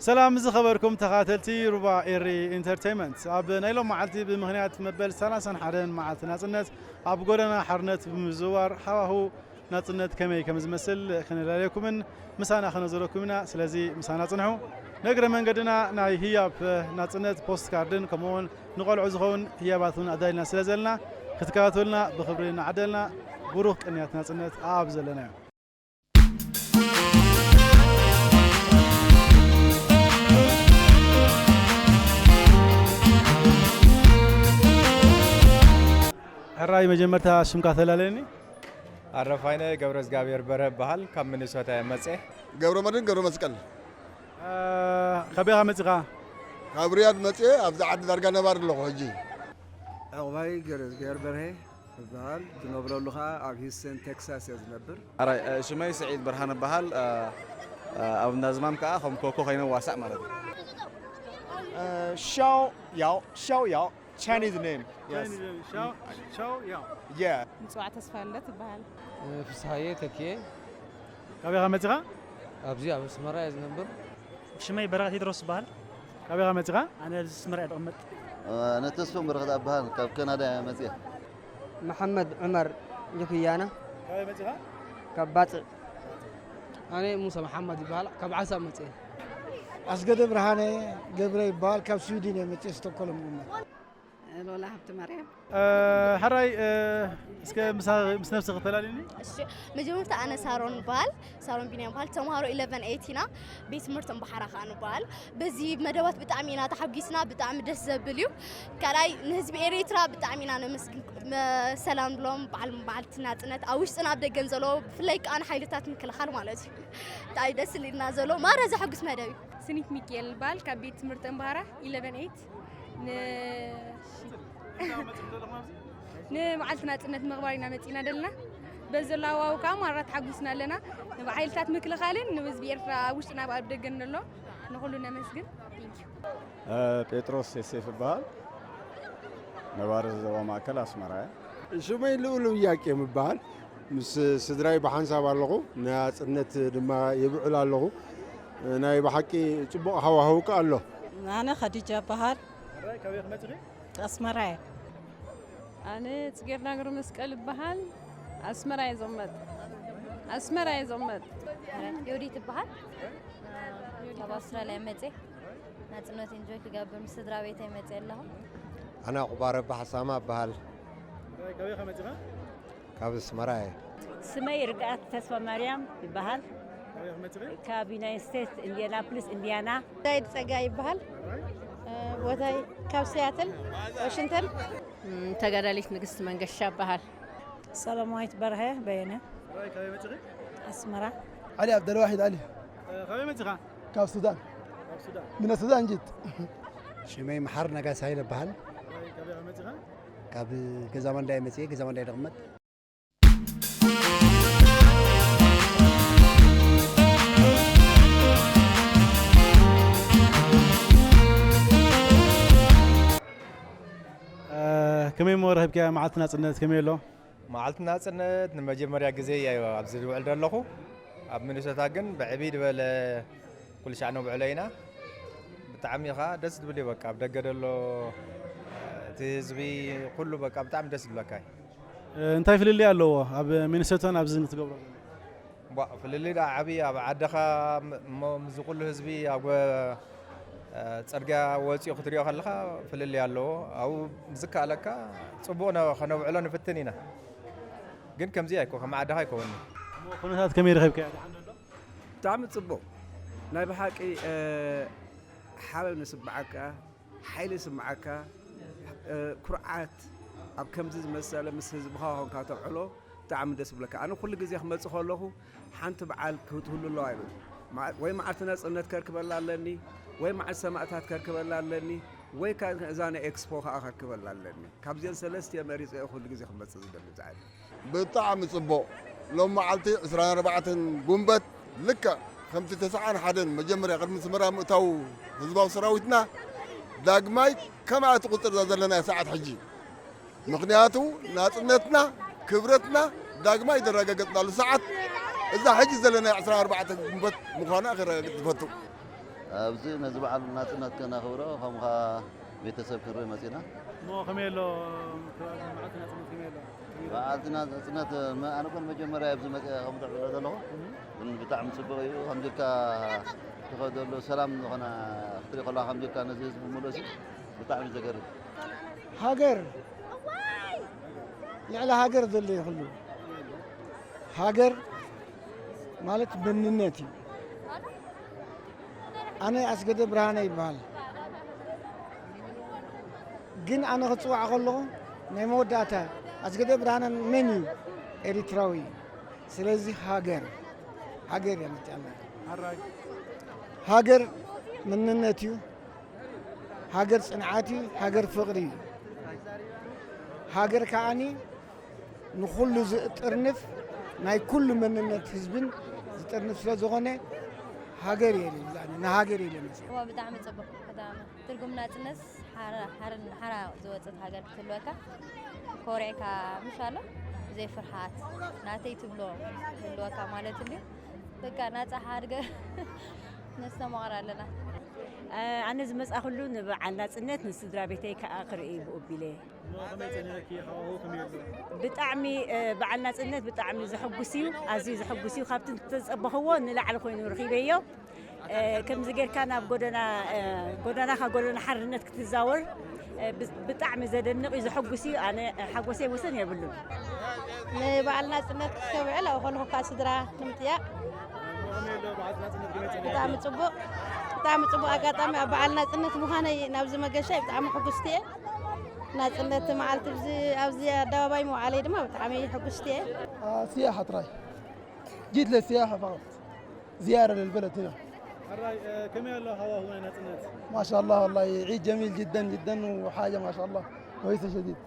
ሰላም ዝኸበርኩም ተኻተልቲ ሩባ ኤሪ ኢንተርቴይንመንት። ኣብ ናይ ሎም መዓልቲ ብምኽንያት መበል ሰላሳን ሓደን መዓልቲ ናጽነት ኣብ ጎደና ሓርነት ብምዝዋር ሃዋሁ ናጽነት ከመይ ከም ዝመስል ከነላለየኩምን ምሳና ከነዘረኩም ኢና። ስለዚ ምሳና ጽንሑ። ንእግረ መንገድና ናይ ህያብ ናጽነት ፖስት ካርድን ከምኡውን ንቆልዑ ዝኸውን ህያባት እውን ኣዳልና ስለ ዘለና ክትከታተሉና ብኽብሪ ንዓደልና። ብሩኽ ቅንያት ናጽነት ኣብ ዘለናዮ። ሕራይ መጀመርታ ሽምካ ተላለየኒ። ኣረፋይነ ገብረ እግዚኣብሔር በርሀ እበሃል። ካብ ሚኒሶታ እየ መጽኤ። ገብረ መድህን ገብረ መስቀል። እ፣ ካበይ ኢኻ መጺኻ? ካብ ሪያድ መጽኤ፣ ኣብዚ ዓዲ ዳርጋ ነባሪ ኣለኹ ሕጂ። ዕቑባይ ገብረ እግዚኣብሔር በርሀ እበሃል። ዝነብረሉ ኸኣ ኣብ ሂውስተን ቴክሳስ እየ ዝነብር። ኣራይ፣ እ፣ ሽመይ ስዒድ ብርሃን እበሃል። እ፣ እ፣ ኣብ እንዳዝማም ከኣ ከም ኮኮ ኮይነ ዋሳእ ማለት እዩ። እ፣ ሻው ያው፣ ሻው ያው፣ Chinese name. Yes. Chinese name. ሻው፣ ሻው ያው። Yeah. ምጽዋዕ ተስፋ ልደት እበሃል። እ፣ ፍስሃየ ተኪኤ። ካበይ ኢኻ መጺኻ? ኣብዚ ኣብ ኣስመራ እየ ዝነብር። ሽመይ በረኸት ቴድሮስ እበሃል። ካበይ ኢኻ መጺኻ? ኣነ ኣብዚ ኣስመራ እየ ዝቕመጥ። ኣነ ተስፎም በረኸት እበሃል፣ ካብ ካናዳ እየ መጺኤ። መሓመድ ዑመር ጅኩያና። ካበይ መጺኻ? ካብ ባጽዕ። ኣነ ሙሳ መሓመድ ይበሃል፣ ካብ ዓሳ መጺኤ። ኣስገደ ብርሃነ ገብረ ይበሃል፣ ካብ ስዊድን እየ መጺኤ፣ ስቶኮልም እቕመጥ። ሎላ ሃብተ ማርያም። እ፣ ሕራይ፣ እ፣ እስከ ምሳ-፣ ምስ ነብስኺ ተላልዩኒ። እሺ፣ መጀመርታ ኣነ ሳሮን እበሃል፣ ሳሮን ቢንያም እበሃል። ተምሃሮ ኢለቨን ኤይት ኢና፣ ቤት ትምህርቲ እምባሓራ ከኣ ንበሃል። በዚ መደባት ብጣዕሚ ኢና ተሓጒስና፣ ብጣዕሚ ደስ ዘብል እዩ። ካልኣይ ንህዝቢ ኤሪትራ ብጣዕሚ ኢና ነመስግን፣ መ-፣ ሰላም ንብሎም። በዓል፣ በዓልቲ ናጽነት ኣብ ውሽጥን ኣብ ደገን ዘሎ፣ ብፍላይ ከኣ ንሓይልታት ምክልኻል ማለት እዩ። ብጣዕሚ ደስ ኢልና ዘሎ፣ ማራ ዘሐጉስ መደብ እዩ። ስኒት ሚካኤል እበሃል፣ ካብ ቤት ትምህርቲ እምባሓራ ኢለቨን ኤይት። ን-፣ ንመዓልቲ ናጽነት ንምኽባር ኢና መጺእና ደለና። በዚ ዘሎ ሃዋሁ ከኣ ማራ ተሓጒስና ኣለና። ንሓይልታት ምክልኻልን ንህዝቢ ኤርትራ ኣብ ውሽጥን ኣብ፣ ኣብ ደገን ዘሎ ንኹሉ ነመስግን። Thank you። እ፣ ጴጥሮስ ዮሴፍ እበሃል። ነባሪ ዞባ ማእከል ኣስመራ እየ። ሽመይ ልኡል እያቄም እበሃል። ምስ ስድራይ ብሓንሳብ ኣለኹ። ናጽነት ድማ የብዕል ኣለኹ። ናይ ብሓቂ ጽቡቕ ሃዋህው ከኣ ኣሎ። ኣነ ኸዲጃ እበሃል። ኣስመራ እየ። ኣነ ጽጌረዳ ገብረመስቀል እበሃል። ኣስመራ እየ ዝቕመጥ። ኣስመራ እየ ዝቕመጥ። ዮዲት እበሃል። ካብ ኣውስትራልያ መጽየ። ናጽነት ኢንጆይ ክገብር ምስ ስድራ ቤተይ መጽየ ኣለኹ። ኣነ ቁባረ ባሕሳማ እበሃል። ካብ ኣስመራ እየ። ስመይ ርግኣት ተስፋ ማርያም ይበሃል። ካብ ዩናይትድ ስቴትስ ኢንዲያናፖሊስ ኢንዲያና። ዳዊት ጸጋይ ይበሃል። ቦታይ ካብ ሲያትል ዋሽንግተን። ተጋዳሊት ንግስቲ መንገሻ እበሃል። ሰላማዊት በርሀ በየነ። ኣስመራ። ዓሊ ዓብደልዋሒድ ዓሊ። ካበይ መጺኻ? ካብ ሱዳን። ካብ ሱዳን። ምን ሱዳን ጅት። ሽመይ መሓር ነጋሳይ ይበሃል። ካበይ መጺኻ? ካብ ገዛ ማንዳይ መጺኤ፣ ገዛ ማንዳይ ድቕመጥ። ከመይ እሞ ረኺብካያ መዓልቲ ናጽነት ከመይ ኣሎ? መዓልቲ ናጽነት ንመጀመርያ ግዜ እየ ኣብዚ ዝውዕል ዘለኹ። ኣብ ሚኒሶታ ግን ብዕብይ ዝበለ ኩሉ ሻዕ ነብዕሎ ኢና። ብጣዕሚ ኸዓ ደስ ዝብል እዩ። በቃ ኣብ ደገ ዘሎ እቲ ህዝቢ ኩሉ በቃ ብጣዕሚ ደስ ዝብለካ እዩ። እንታይ ፍልልይ ኣለዎ ኣብ ሚኒሶታን ኣብዚ ንትገብሮ ዘሎ? ቧ፣ ፍልልይ ደኣ ዓብዪ፣ ኣብ ዓድኻ እሞ ምስዚ ኩሉ ህዝቢ ኣብ ጎ-፣ እ፣ ጽርግያ ወጺኡ ክትሪኦ ከለኻ ፍልልይ ኣለዎ። ኣብኡ ዝከኣለካ ጽቡቕ ነ-፣ ከነብዕሎ ንፍትን ኢና። ግን ከምዚ ኣይኮ-፣ ከም ዓድኻ ኣይኮነን። እሞ ኩነታት ከመይ ረኺብካዮ? ደሓን ዶ ኣሎ? ብጣዕሚ ጽቡቕ። ናይ ብሓቂ፣ እ፣ ሓበን ይስምዓካ፣ ሓይሊ ይስምዓካ፣ እ፣ ኩርዓት ኣብ ከምዚ ዝመሰለ ምስ ህዝብኻ ኮንካ ተብዕሎ ብጣዕሚ ደስ ይብለካ። ኣነ ኩሉ ግዜ ክመጽእ ከለኹ ሓንቲ በዓል ክትህሉ ኣለዋ ይብል። መዓ-፣ ወይ መዓልቲ ናጽነት ከርክበላ ኣለኒ፣ ወይ መዓልቲ ሰማእታት ከርክበላ ኣለኒ፣ ወይ ከኣ እዛ ናይ ኤክስፖ ከኣ ከርክበላ ኣለኒ። ካብዚአን ሰለስቲአን መሪጸ እየ ኩሉ ግዜ ክመጽእ ዝደሊ ኣብዚ ዓዲ። ብጣዕሚ ጽቡቕ። ሎም መዓልቲ ዕስራን ኣርባዕተን ጉንበት ልክዕ ከምቲ ተስዓን ሓደን መጀመርያ ቅድሚ ኣስመራ ምእታው ህዝባዊ ሰራዊትና ዳግማይ ከምኣ ትቑጽር እዛ ዘለናያ ሰዓት ሕጂ። ምኽንያቱ ናጽነትና፣ ክብረትና ዳግማይ ዘረጋገጽናሉ ሰዓት እዛ ሕጂ ዘለናያ ዕስራን ኣርባዕተን ጉንበት ምዃና ከረጋግጽ ዝፈቱ። ኣብዚ ነዚ በዓል ናጽነት ከነኽብሮ ከም ኸኣ ቤተሰብ ክንርኢ መጺና። እሞ ከመይ ኣሎ ከባቢ መዓልቲ ናጽነት ከመይ ኣሎ? በዓልቲ ናጽነት መ-፣ ኣነ እኮ ንመጀመርያ ኣብዚ መጽአ ከም ዝዕልሎ ዘለኹ፣ ግን ብጣዕሚ ጽቡቕ እዩ። ከምዚ ኢልካ ትኸደሉ ሰላም ዝኾነ ክትርኢ ከለኻ ከምዚ ኢልካ ነዚ ህዝቢ ምሉእ ብጣዕሚ ዘገርም። ሃገር፣ ልዕሊ ሃገር ዘሎ ይኽሉ። ሃገር ማለት መንነት እዩ። ኣነ ኣስገደ ብርሃነ ይበሃል። ግን ኣነ ክጽዋዕ ከለኹ ናይ መወዳእታ ኣስገደ ብርሃነ መን እዩ? ኤሪትራዊ እዩ። ስለዚ ሃገር፣ ሃገር እያ መጽኣና። ሃራይ። ሃገር መንነት እዩ። ሃገር ጽንዓት እዩ። ሃገር ፍቕሪ እዩ። ሃገር ከዓኒ ንኹሉ ዝጥርንፍ ናይ ኩሉ መንነት ህዝብን ዝጥርንፍ ስለ ዝኾነ ሃገር እየ ኢለ፣ ንሃገር እየ ኢለ መጽእ። እዋ ብጣዕሚ ጽቡቕ። ከተማ ትርጉም ናጽነት ሓራ፣ ሓርን ሓራ ዝወጽት ሃገር ክትህልወካ ኮሪዕካ ምሻሎ ብዘይ ፍርሃት ናተይ ትብሎ ክህልወካ ማለት እንድዩ። በቃ ናጻ ሃገር ነስተማቕር ኣለና። ኣነ ዝመጻእኩሉ ንበዓል ናጽነት ንስድራ ቤተይ ከኣ ክርኢ ብኡ ኣቢለ። እሞ ከመይ ጸኒሕኪ? ሃዋህው ከመይ ኣሎ? ብጣዕሚ፣ እ፣ በዓል ናጽነት ብጣዕሚ ዘሐጉስ እዩ፣ ኣዝዩ ዘሐጉስ እዩ። ካብቲ ዝተጸበኽዎ ንላዕሊ ኮይኑ ረኺበዮ። እ፣ ከምዚ ጌርካ ናብ ጎደና፣ እ፣ ጎደናኻ ጎደና ሓርነት ክትዛወር፣ እ፣ ብ-፣ ብጣዕሚ ዘደንቕ እዩ፣ ዘሐጉስ እዩ። ኣነ፣ እ፣ ሓጎሰይ ወሰን የብሉን። ንበዓል ናጽነት ክስተውዕል ኣብኡ ከለኹ ከኣ ስድራ ንምጥያቕ። እሞ ከመይ ኣሎ በዓል ናጽነት ከመይ ጸኒሕኪ? ብጣዕሚ ጽቡቕ፣ ብጣዕሚ ጽቡቕ ኣጋጣሚ ኣብ በዓል ናጽነት ምዃነይ ናብዚ መገሻይ ብጣዕሚ ሕጉስቲ እየ። ናጽነት መዓልቲ ብዚ፣ ኣብዚ ኣደባባይ ምውዓለይ ድማ ብጣዕሚ ሕጉስቲ እየ። آه، سياحة تراي. جيت للسياحة فقط. زيارة للبلد هنا. ሕራይ፣ እ፣ ከመይ ኣሎ ሃዋሁ ናይ ናጽነት? ما شاء الله، والله عيد جميل جدًا جدًا، وحاجة ما شاء الله كويسة شديد.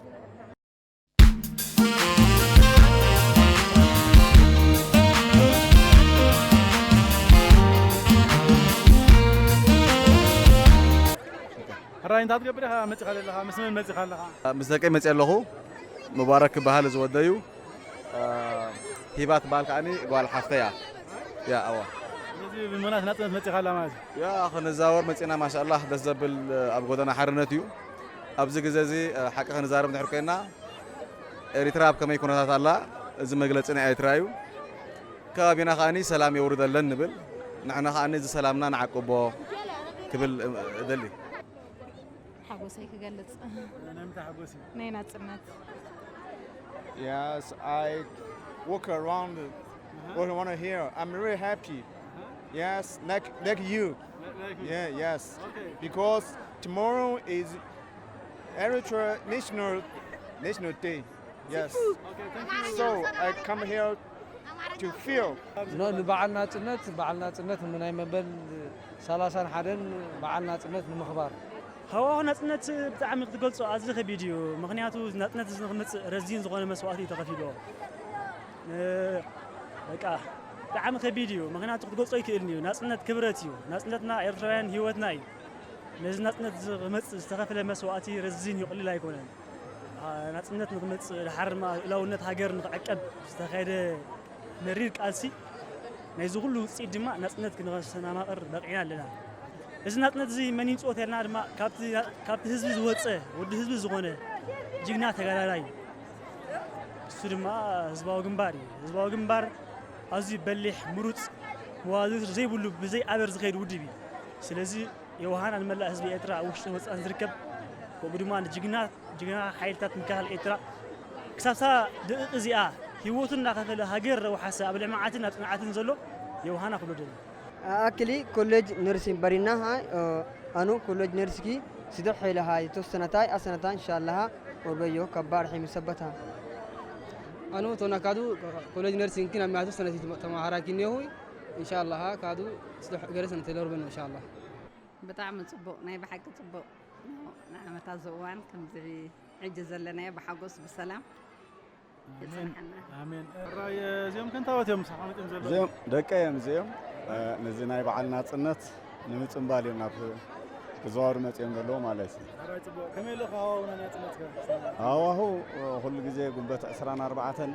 ሕራይ፣ እንታይ ትገብር ኢኻ መጺኻ ዘለኻ? ምስ መን መጺኻ ኣለኻ? ምስ ደቀይ መጺአ ኣለኹ። ሙባረክ ክበሃል ዝወደዩ። አ፣ ሂባ ትበሃል ከዓኒ ጓል ሓፍተይ እያ። ያ፣ ኣዋ። ስለዚ ብምኽንያት ናጽነት መጺኻ ኣላ ማለት እዩ? ያ፣ ክንዛወር መጺና፣ ማሻኣላህ፣ ደስ ዘብል፣ ኣብ ጎደና ሓርነት እዩ። ኣብዚ ግዜ እዚ፣ ሓቂ ክንዛረብ እንድሕር ኮይና፣ ኤሪትራ ኣብ ከመይ ኩነታት ኣላ? እዚ መግለጺ ናይ ኤሪትራ እዩ። ከባቢና ከኣኒ ሰላም የውርደለን ንብል። ንሕና ከኣኒ እዚ ሰላምና ንዓቅቦ ክብል እደሊ። ሓጎሰይ ክገልጽ። ናይ ምንታይ ሓጎስ እዩ? ናይ ናጽነት። Yes, I walk around. What you want to hear? I'm really happy. Yes, like, like you. Like, like you. Yeah, yes. Okay. Because tomorrow is Eritrea National, National Day. Yes. Okay, thank you. So I come here to feel. ኖ፣ ንበዓል ናጽነት፣ በዓል ናጽነት ንናይ መበል ሰላሳን ሓደን በዓል ናጽነት ንምኽባር። ሃዋሁ ናጽነት ብጣዕሚ ክትገልጾ ኣዝዩ ከቢድ እዩ። ምኽንያቱ ናጽነት እዚ ንኽመጽእ ረዚን ዝኾነ መስዋእቲ እዩ ተኸፊልዎ። እ፣ በቃ ብጣዕሚ ከቢድ እዩ። ምኽንያቱ ክትገልጾ ኣይክእልን እዩ። ናጽነት ክብረት እዩ። ናጽነትና ኤርትራውያን ህይወትና እዩ። ነዚ ናጽነት እዚ ክመጽእ ዝተኸፍለ መስዋእቲ ረዚን እዩ፣ ቀሊል ኣይኮነን። አ፣ ናጽነት ንኽመጽእ፣ ድሓር ድማ ልኡላውነት ሃገር ንኽዕቀብ ዝተኻየደ መሪር ቃልሲ፣ ናይዚ ኩሉ ውጽኢት ድማ ናጽነት ክነስተማቕር በቒዕና ኣለና። እዚ ናጽነት እዚ መን ይምጽኦ ተልና ድማ ካብቲ፣ ካብቲ ህዝቢ ዝወጸ፣ ወዲ ህዝቢ ዝኾነ ጅግና ተጋዳላይ፣ እሱ ድማ ህዝባዊ ግንባር እዩ። ህዝባዊ ግንባር ኣዝዩ በሊሕ፣ ምሩጽ፣ መዋዝር ዘይብሉ ብዘይ ኣበር ዝኸይድ ውድብ እዩ። ስለዚ ዮሃና ንመላእ ህዝቢ ኤርትራ ኣብ ውሽጥን ወጻእን ዝርከብ፣ ከምኡ ድማ ንጅግና፣ ጅግና ሓይልታት ምክልኻል ኤርትራ ክሳብታ ደቂቕ እዚኣ ህይወቱ እናኸፈለ ሃገር ረብሓ ሰብ ኣብ ልምዓትን ኣብ ጽንዓትን ዘሎ ዮሃና ክብሎ ደሊ። ኣክሊ ኮሌጅ ነርሲን በሪና ሃይ፣ እ፣ ኣኑ ኮሌጅ ነርስኪ ስደሕ ሄለ ሃይ ተወሰነታይ ኣሰነታ ኢንሻላሃ ወርበዮ ከባድ ሒም ሰበታ። ኣኑ ቶና ካዱ ኮሌጅ ነርሲን ክን ኣብ ሚያቱ ሰነቲ ተማሃራኪ ኔሁይ ኢንሻላሃ ካዱ ስደሕ ገረሰን ተለርበን ኢንሻላሃ። ብጣዕሚ ጽቡቕ፣ ናይ ብሓቂ ጽቡቕ። ንዓመታት ዝእዋን ከምዚ ሕጂ ዘለናዮ ብሓጎስ ብሰላም ኣሜን። የጽንሓና። ኣሜን። ሕራይ፣ እዚኦም ከ እንታይ እዮም ምሳኻ መጺኦም ዘለዉ? እዚኦም ደቀ እዮም፣ እዚኦም፣ እ፣ ነዚ ናይ በዓል ናጽነት ንምጽንባል እዮም ናብ ክዘዋወሩ መጺኦም ዘለዉ ማለት እዩ። ሕራይ ጽቡቕ። ከመይ ኣሎ ሃዋሁ ናይ ናጽነትከ? ሃዋሁ፣ እ፣ ኩሉ ግዜ ጉንበት ዕስራን ኣርባዕተን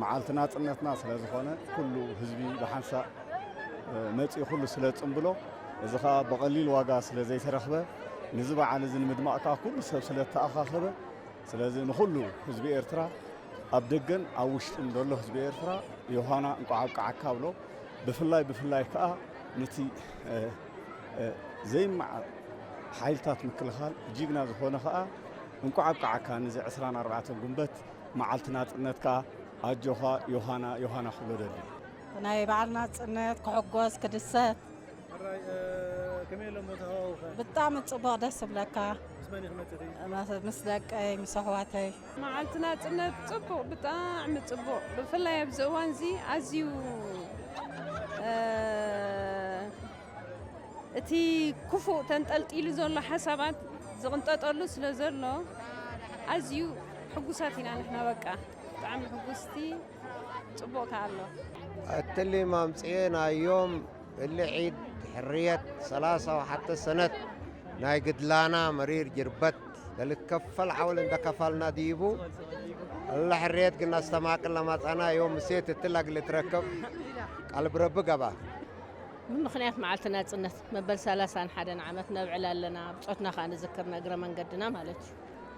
መዓልቲ ናጽነትና ስለ ዝኾነ፣ ኩሉ ህዝቢ ብሓንሳእ፣ እ፣ መጺኡ ኩሉ ስለ ዝጽንብሎ፣ እዚ ኸኣ ብቐሊል ዋጋ ስለ ዘይተረኽበ፣ ነዚ በዓል እዚ ንምድማቕ ከኣ ኩሉ ሰብ ስለ እተኣኻኸበ፣ ስለዚ ንኹሉ ህዝቢ ኤርትራ፣ ኣብ ደገን ኣብ ውሽጥን ዘሎ ህዝቢ ኤርትራ፣ ዮሃና እንቋዕ ኣብቅዓካ እብሎ። ብፍላይ፣ ብፍላይ ከኣ ነቲ፣ እ፣ እ፣ ዘይመዓር ሓይልታት ምክልኻል ጅግና ዝኾነ ከኣ እንቋዕ ኣብቅዓካ ነዚ ዕስራን ኣርባዕተን ጉንበት መዓልቲ ናጽነት ከኣ ኣጆኻ ዮሃና፣ ዮሃና ክብሎ ደሊ። ናይ በዓል ናጽነት ክሕጎስ፣ ክድሰት። ሕራይ፣ እ፣ ከመይ ኣሎ እሞ እቲ ሃዋህው ኸ? ብጣዕሚ ጽቡቕ፣ ደስ ዝብለካ። ምስ መን ኢኺ መጺኺ? ምስ፣ ምስ ደቀይ፣ ምስ ኣሕዋተይ። መዓልቲ ናጽነት ጽቡቕ፣ ብጣዕሚ ጽቡቕ። ብፍላይ ኣብዚ እዋንዚ ኣዝዩ፣ እ፣ እቲ ክፉእ ተንጠልጢሉ ዘሎ ሓሳባት ዝቕንጠጠሉ ስለ ዘሎ ኣዝዩ ሕጉሳት ኢና ንሕና። በቃ ብጣዕሚ ሕጉስቲ፣ ጽቡቕ ከኣ ኣሎ። እትሊ ማምጽኤ ናዮም እሊ ዒድ ሕርየት ሰላሳ ወሓተ ሰነት ናይ ግድላና መሪር ጅርበት ለልከፈል ሓውል እንደከፋልና ድይቡ እለ ሕርየት ግን ኣስተማቅል ለማጻና ዮም ምሴት እትል ኣግል ትረከብ ቃል ብረቢ ገባ። ብምኽንያት መዓልቲ ናጽነት መበል ሰላሳን ሓደን ዓመት ነብዕል ኣለና። ብጾትና ከኣ ንዝክር ንእግረ መንገድና ማለት እዩ።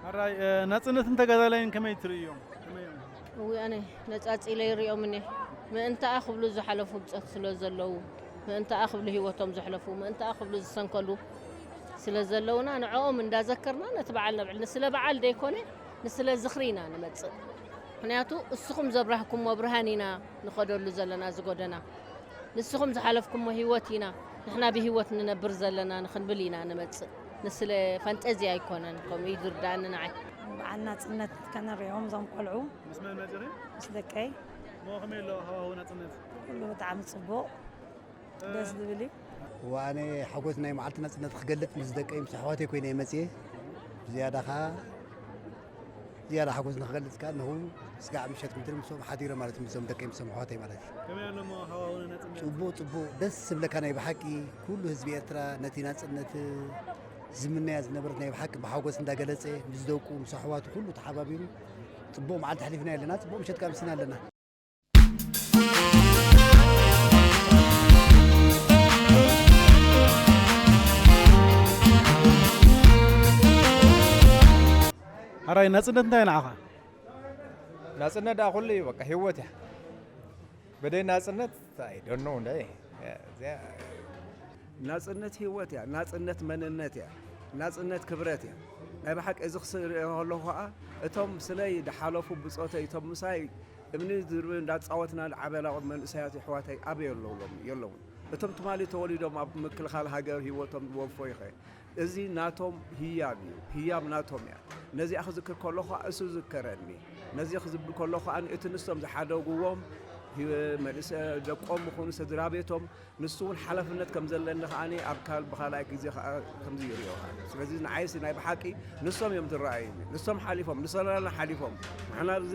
ሕራይ፣ እ፣ ናጽነትን ተጋዳላይን ከመይ ትርእዮም? ከመይ እዮም? እዊ ኣነ ነጻጺለ ይርእዮም እኔ። ምእንታኣ ክብሉ ዝሓለፉ ብጾት ስለ ዘለዉ፣ ምእንታኣ ክብሉ ህይወቶም ዘሕለፉ፣ ምእንታኣ ክብሉ ዝሰንከሉ ስለ ዘለዉና ንዕኦም እንዳዘከርና ነቲ በዓል ነብዕል። ንስለ በዓል ደይኮነ ንስለ ዝኽሪ ኢና ንመጽእ። ምኽንያቱ እስኹም ዘብራህኩሞ ብርሃን ኢና ንኸደሉ ዘለና እዚ ጎደና። ንስኹም ዝሓለፍኩሞ ህይወት ኢና ንሕና ብህይወት ንነብር ዘለና ንኽንብል ኢና ንመጽእ። ንስለ ፈንጠዝያ ኣይኮነን፣ ከምኡ እዩ ዝርድኣኒ ንዓይ። በዓል ናጽነት ከነርእዮም እዞም ቆልዑ። ምስ መን መጺኺ? ምስ ደቀይ። እሞ ከመይ ኣሎ ሃዋህው ናጽነት? ኩሉ ብጣዕሚ ጽቡቕ፣ እ፣ ደስ ዝብል እዩ። እዋ፣ ኣነ ሓጎስ ናይ መዓልቲ ናጽነት ክገልጽ ምስ ደቀይ ምስ ኣሕዋተይ ኮይነ እየ መጽየ። ብዝያዳ ኸኣ ዝያዳ ሓጎስ ንኽገልጽ ከኣ እነሆ ስጋዕ ምሸት ምድሪ ምስኦም ሓዲረ ማለት እዩ፣ ምስዞም ደቀይ፣ ምስዞም ኣሕዋተይ ማለት እዩ። ከመይ ኣሎ እሞ ሃዋህው ናጽነት? ጽቡቕ፣ ጽቡቕ፣ ደስ ዝብለካ ናይ ብሓቂ። ኩሉ ህዝቢ ኤርትራ ነቲ ናጽነት ዝምነያ ዝነበረት ናይ ብሓቂ ብሓጎስ እንዳገለጸ ምስ ደቁ፣ ምስ ኣሕዋቱ ኩሉ ተሓባቢሩ ጽቡቕ መዓልቲ ኣሕሊፍና ኣለና፣ ጽቡቕ ምሸት ከኣ ኣምሲና ኣለና። ሕራይ፣ ናጽነት እንታይ ንዓኻ? ናጽነት ደኣ ኩሉ እዩ፣ በቃ ህይወት እያ። ብደይ ናጽነት፣ I don't know፣ እንደ እዚኣ ናጽነት ህይወት እያ፣ ናጽነት መንነት እያ፣ ናጽነት ክብረት እያ። ናይ ብሓቂ እዚ ክስርኦ ከለኹ ኸኣ እቶም ስለይ ዝሓለፉ ብጾተይ፣ እቶም ምሳይ እምኒ ድርቢ እንዳጻወትና ዝዓበና መንእሰያት ኣሕዋተይ ኣበይ ኣለዉ ሎሚ? የለዉን። እቶም ትማሊ ተወሊዶም ኣብ ምክልኻል ሃገር ህይወቶም ዝወፈዩ ኸ? እዚ ናቶም ህያብ እዩ፣ ህያብ ናቶም እያ። ነዚኣ ክዝክር ከለኹ እሱ ዝከረኒ። ነዚ ክዝብል ከለኹ ከኣ እቲ ንሶም ዝሓደግዎም ህይ-፣ መንእሰ-፣ ደቆም ይኹኑ ስድራ ቤቶም፣ ንሱ እውን ሓላፍነት ከም ዘለኒ ከኣ ኣብ ካል-፣ ብኻልኣይ ግዜ ከኣ ከምዚ ይርእዮ ከኣ። ስለዚ ንዓይሲ ናይ ብሓቂ ንሶም እዮም ዝረኣዩኒ። ንሶም ሓሊፎም፣ ንሰላና ሓሊፎም። ንሕና እዚ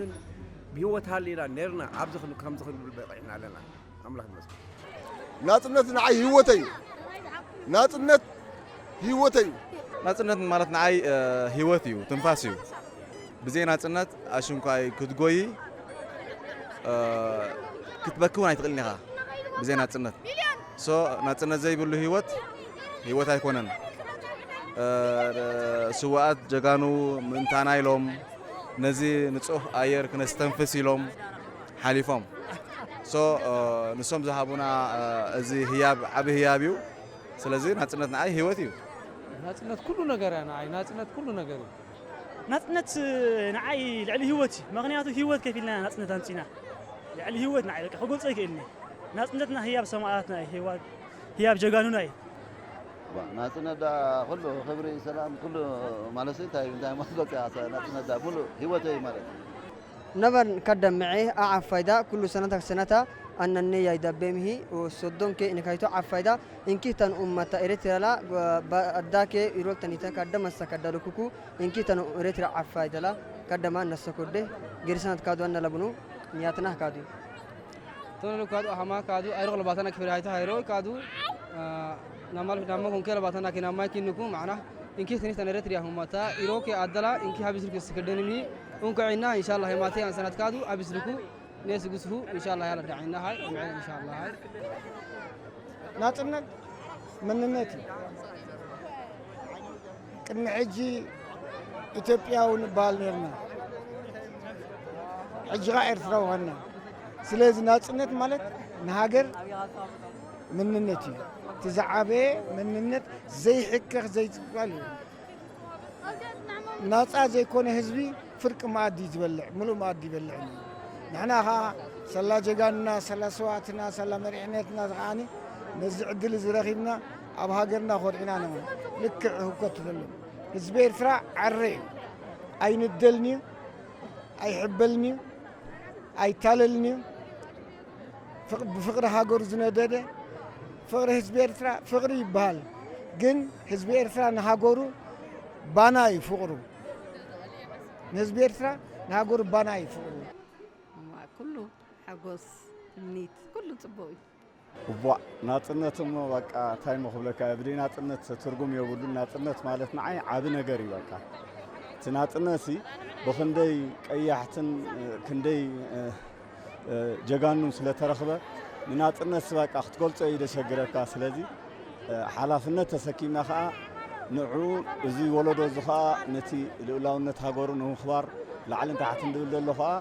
ብህይወት ሃሊና ነርና ኣብዚ ክን-፣ ከምዚ ክንብል በቒዕና ኣለና። ኣምላኽ ይመስገን። ናጽነት ንዓይ ህይወተይ እዩ። ናጽነት ህይወተይ እዩ። ናጽነት ማለት ንዓይ፣ እ፣ ህይወት እዩ፣ ትንፋስ እዩ። ብዘይ ናጽነት ኣሽንኳይ ክትጎዪ፣ እ፣ ክትበኪ እውን ኣይትኽእልን ኢኻ ብዘይ ናጽነት። ሶ ናጽነት ዘይብሉ ህይወት፣ ህይወት ኣይኮነን። እ፣ ስውኣት ጀጋኑ ምእንታና ኢሎም ነዚ ንጹህ ኣየር ክነስተንፍስ ኢሎም ሓሊፎም። ሶ፣ እ፣ ንሶም ዝሃቡና፣ እ፣ እዚ ህያብ ዓቢ ህያብ እዩ። ስለዚ ናጽነት ንዓይ ህይወት እዩ። ናጽነት ኩሉ ነገር እያ ንዓይ፣ ናጽነት ኩሉ ነገር እዩ። ናጽነት ንዓይ ልዕሊ ህይወት እዩ። ምኽንያቱ ህይወት ከፊልና ናጽነት ኣምጺና። ልዕሊ ህይወት ንዓይ በቃ ክገልጾ ኣይክእልን እየ። ናጽነትና ህያብ ሰማእታትና እዩ፣ ህይወት፣ ህያብ ጀጋኑና እዩ። ባ-፣ ናጽነት ደኣ ኩሉ ክብሪ፣ ሰላም፣ ኩሉ ማለት እንታይ፣ እንታይ ማለት በቃ፣ ናጽነት ደኣ ሙሉ ህይወተይ ማለት እዩ። Naban kadda mece a cafayda kullu sanata sanata annanne yayda bemhi o soddonke inikaito cafayda inki tan ummata Eritrea la ba addake irol tanita kadda massa kadda lukuku inki tan Eritrea cafayda la kadda ma nassa kodde gerisanat kadu anna labunu niyatna kadu. Tono kadu ahama kadu ayro labatana kibir hayta hayro kadu, ah, namal namma kunke labatana kinamma kinuku ma'ana. Inki sinis tan Eritrea humata iroke addala inki habisirku sikirdenimi unka inna inshallah hemate an sanat kadu habisirku nesu gusfu inshallah yala da'inna hay um'en inshallah hay. ናጽነት መንነት እዩ። ቅድሚ ሕጂ ኢትዮጵያዊ ንበሃል ነርና፣ ሕጂ ኸዓ ኤርትራዊ ኾንና። ስለዚ ናጽነት ማለት ንሃገር መንነት እዩ። እቲ ዝዓበየ መንነት ዘይሕከኽ ዘይጽቀል እዩ። ናጻ ዘይኮነ ህዝቢ ፍርቂ መኣዲ ዝበልዕ፣ ምሉእ መኣዲ ይበልዕ እዩ። ንሕና ኸዓ ሰላ ጀጋንና፣ ሰላ ሰዋእትና፣ ሰላ መሪሕነትና ኸዓኒ ነዚ ዕድል እዚ ረኺብና ኣብ ሃገርና ኮሪዕና ኢና። ልክዕ ህውከት ትደሎ ህዝቢ ኤርትራ ዓረ እዩ። ኣይንደልን እዩ፣ ኣይሕበልን እዩ፣ ኣይታለልን እዩ። ፍቕ-፣ ብፍቕሪ ሃገሩ ዝነደደ ፍቕሪ ህዝቢ ኤርትራ ፍቕሪ ይበሃል። ግን ህዝቢ ኤርትራ ንሃገሩ ባና እዩ ፍቕሩ። ንህዝቢ ኤርትራ ንሃገሩ ባና እዩ ፍቕሩ። እዋ፣ ኩሉ ሓጎስ፣ ትምኒት፣ ኩሉ ጽቡቕ እዩ። እቧ፣ ናጽነት እሞ በቃ እንታይ እሞ ክብለካ፣ ብደይ ናጽነት ትርጉም የብሉን። ናጽነት ማለት ንዓይ ዓቢ ነገር እዩ። በቃ እቲ ናጽነት ሲ ብኽንደይ ቀያሕትን ክንደይ ጀጋኑን ስለተረኽበ፣ ንናጽነት ሲ በቃ ክትገልጾ እዩ ዘሸግረካ። ስለዚ ሓላፍነት ተሰኪምና ኸኣ ንዑ፣ እዚ ወለዶ እዚ ኸኣ ነቲ ልኡላውነት ሃገሩ ንምኽባር ላዕልን ታሕትን ዝብል ዘሎ ኸኣ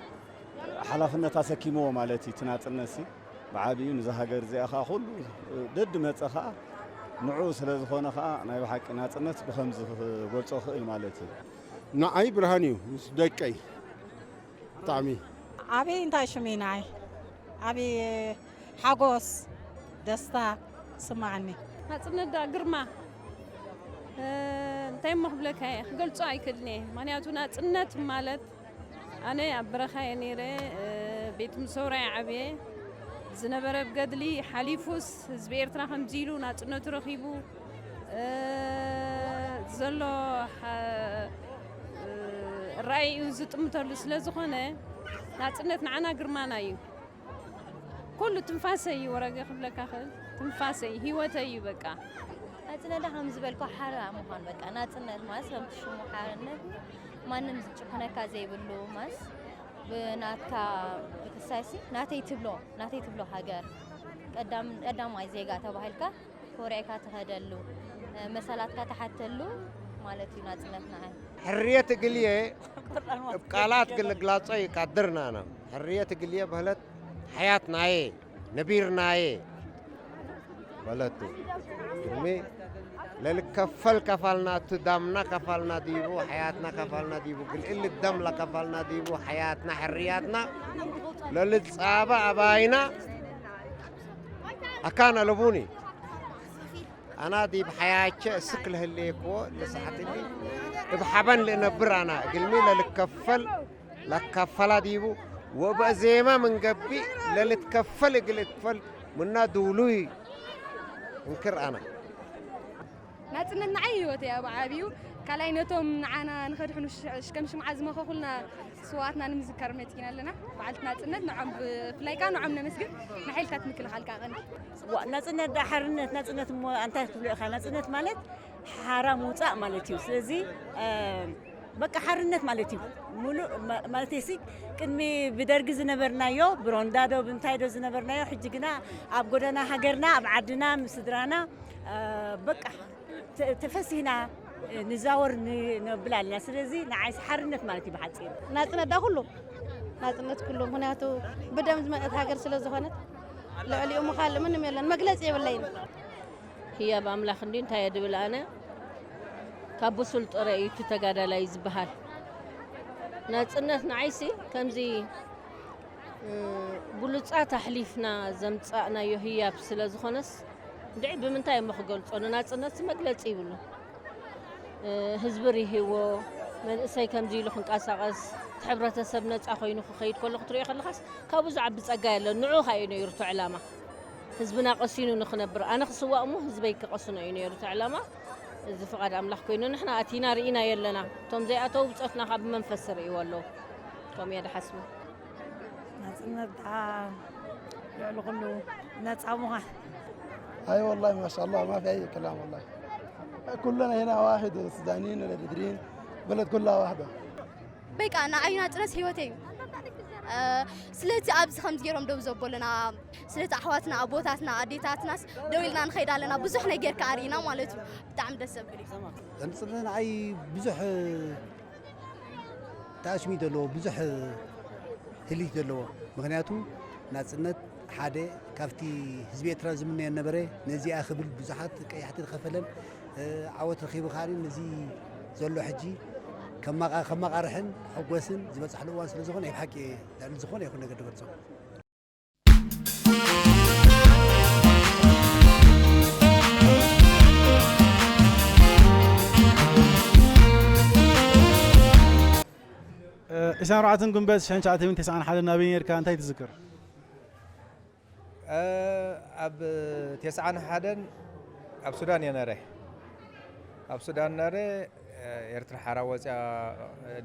ሓላፍነት ኣሰኪምዎ ማለት እዩ። እቲ ናጽነት ሲ ብዓቢኡ ንዛ ሃገር እዚኣ ኸኣ ኩሉ ደድመጸ ኸኣ ንዑ ስለ ዝኾነ ኸኣ ናይ ብሓቂ ናጽነት ብኸምዚ ክገልጾ ክእል ማለት እዩ። ንዓይ ብርሃን እዩ ምስ ደቀይ። ብጣዕሚ። ኣበይ እንታይ ሽመይ ንዓይ? ኣበይ ሓጎስ፣ ደስታ ስማዓኒ። ናጽነት ደኣ ግርማ፣ እ፣ እንታይ እሞ ክብለካ እየ? ክገልጾ ኣይክእልን እየ። ምኽንያቱ ናጽነት ማለት ኣነ ኣብ በረኻ እየ ነይረ፣ እ፣ ቤት ምሰውራ እየ ዓብየ። ዝነበረ ብገድሊ ሓሊፉስ ህዝቢ ኤርትራ ከምዚ ኢሉ ናጽነቱ ረኺቡ፣ እ፣ ዘሎ ሓ-፣ እ፣ ራእዩ ዝጥምተሉ ስለ ዝኾነ ናጽነት ንዓና ግርማና እዩ። ኩሉ ትንፋሰይ እዩ፣ ወረገ ክብለካ ክእል ትንፋሰይ፣ ህይወተይ እዩ በቃ። ናጽነት ደኣ ከም ዝበልኮ ሓራ ምዃን በቃ። ናጽነት ማለት ከምቲ ሽሙ ሓርነት ማንም ዝጭክነካ ዘይብሉ ማስ ብናትካ ብክሳይሲ ናተይ ትብሎ፣ ናተይ ትብሎ ሃገር ቀዳም-፣ ቀዳማይ ዜጋ ተባሂልካ ኮሪዕካ ትኸደሉ፣ መሰላትካ ትሓተሉ ማለት እዩ ናጽነት ንዓይ። ሕርየት እግልየ እብ ቃላት ግልግላጾ ይቃድርና ና። ሕርየት እግልየ በህለት ሓያት ናየ፣ ነቢር ናየ በለቱ። ግርሚ ለልከፈል ከፋልና፣ እቱ ዳምና ከፋልና ዲቡ፣ ሓያትና ከፋልና ዲቡ፣ ግልእል ደም ለከፋልና ዲቡ፣ ሓያትና ሕርያትና ለልጻበ ኣባይና ኣካነ ለቡኒ። ኣና ዲብ ሓያቸ እስክ ለህሌክዎ ለሰዓትሊ እብ ሓበን ልእነብር ኣና እግልሚ ለልከፈል ለካፈላ ዲቡ ወበዜማ ምን ገብእ ለልትከፈል እግል እክፈል ምና ድውሉይ እንክር ኣና። ናጽነት ንዓይ ህይወት እያ ብዓብዩ። ካልኣይ ነቶም ንዓና ንኸድሕኑ ሽ-፣ ሽ-፣ ከም ሽምዓ ዝመኸኹልና ስውኣትና ንምዝከር መጺና ኣለና። በዓልቲ ናጽነት ንዖም ብፍላይ ከኣ ንዖም ነመስግን። ንሓይልታት ምክልኻል ከኣ ቀንዲ። ዋ፣ ናጽነት ደኣ ሓርነት፣ ናጽነት እሞ ኣንታይ ክትብሎ ኢኻ? ናጽነት ማለት ሓራ ምውጻእ ማለት እዩ። ስለዚ፣ እ፣ በቃ ሓርነት ማለት እዩ። ሙሉእ ማ-፣ ማለተይሲ ቅድሚ ብደርጊ ዝነበርናዮ ብሮንዳ ዶ ብንታይ ዶ ዝነበርናዮ፣ ሕጂ ግና ኣብ ጎደና ሃገርና፣ ኣብ ዓድና፣ ምስ ስድራና፣ እ፣ በቃ ተ-፣ ተፈሲህና፣ እ፣ ንዛወር ን-፣ ነብል ኣለና። ስለዚ ንዓይሲ ሓርነት ማለት እዩ ብሓጺሩ። ናጽነት ደኣ ኩሉ፣ ናጽነት ኩሉ፣ ምኽንያቱ ብደም ዝመጸት ሃገር ስለ ዝኾነት፣ ልዕሊኡ ምኻል ምንም የለን፣ መግለጺ የብለይን። ህያብ ኣምላኽ እንድዩ፣ እንታይ እየ ድብል ኣነ? ካብ ብሱል ጥረ እዩ እቲ ተጋዳላይ ዝበሃል። ናጽነት ንዓይሲ ከምዚ፣ እ፣ ብሉጻት ኣሕሊፍና ዘምጻእናዮ ህያብ ስለ ዝኾነስ፣ እንድዒ ብምንታይ እሞ ክገልጾ? ንናጽነትሲ መግለጺ ይብሉን። እ፣ ህዝቢ ርሂዎ፣ መንእሰይ ከምዚ ኢሉ ክንቀሳቐስ፣ እቲ ሕብረተሰብ ነጻ ኮይኑ ክኸይድ ከሎ ክትሪኦ ከለኻስ፣ ካብኡ ዝዓቢ ጸጋ የለን። ንዕኡ ኸኣ እዩ ነይሩ እቲ ዕላማ። ህዝብና ቀሲኑ ንኽነብር፣ ኣነ ክስዋእ እሞ ህዝበይ ክቐስኖ እዩ ነይሩ እቲ ዕላማ። እዚ ፍቓድ ኣምላኽ ኮይኑ ንሕና ኣቲና ርኢናዮ ኣለና። እቶም ዘይኣተዉ ብጾትና ካብ መንፈስ ይርእይዎ ኣለዉ። ከምኡ እየ ዝሓስቡ። ናጽነት ደኣ ልዕሊ ኩሉ ነጻ ምዃን። أي والله ما شاء الله ما في أي كلام والله. كلنا هنا واحد سودانيين ولا إريتريين، بلد كلها واحدة. በቃ ንዓይ ናጽነት ህይወተይ እዩ። ስለቲ ኣብዚ ከምዚ ገይሮም ደው ዘበሉና፣ ስለቲ ኣሕዋትና ኣቦታትና ኣዴታትናስ ደው ኢልና ንኸይድ ኣለና። ብዙሕ ነገር ከኣ ርኢና ማለት እዩ። ብጣዕሚ ደስ ዘብል እዩ። ንጽንተት ንዓይ ብዙሕ ተኣስሚት ዘለዎ፣ ብዙሕ ህልት ዘለዎ። ምክንያቱ ናጽነት ሓደ ካብቲ ህዝቢ ኤርትራ ዝምነዮ ነበረ። ነዚኣ ክብል ብዙሓት ቀያሕቲ ዝኸፈለን ዓወት ረኺቡ ከኣ ነዚ ዘሎ ሕጂ ከማቓርሕን ሕጎስን ዝበፅሕሉ እዋን ስለ ዝኾነ ብሓቂ ልዕሊ ዝኾነ ይኹን ነገር ዝገልፆ። ዕስራን ኣርባዕተን ጉንበት ሽሕን ትሽዓተ ሚእትን ተስዓን ሓደን ናበይ ነርካ? እንታይ ትዝክር? ኣብ ተስዓን ሓደን ኣብ ሱዳን እየ ነረ። ኣብ ሱዳን ነረ ኤርትራ ሓራ ወፅያ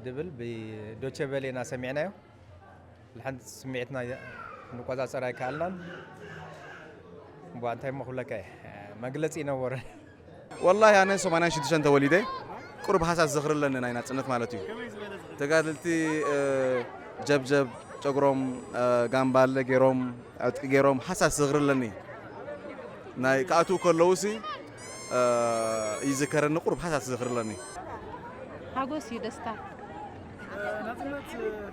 ድብል ብዶቼ ቬለ ኢና ሰሚዕናዮ። ልሓንቲ ስምዒትና ክንቆፃፀር ኣይከኣልናን። እምቧ እንታይ እሞ ክብለካ እየ፣ መግለፂ ይነበረን። ወላሂ ኣነ ሰማንያን ሽዱሽተን ተወሊደ ቁሩብ ሃሳስ ዝኽሪ ኣለኒ ናይ ናጽነት ማለት እዩ። ተጋደልቲ ጀብጀብ ጨጉሮም ጋምባለ ገይሮም ዕጥቂ ገይሮም ሃሳስ ዝኽሪ ኣለኒ። ናይ ክኣትዉ ከለዉ ሲ ይዝከረኒ ቁሩብ ሃሳስ ዝኽሪ ኣለኒ። ሓጎስ እዩ ደስታ። ናጽነት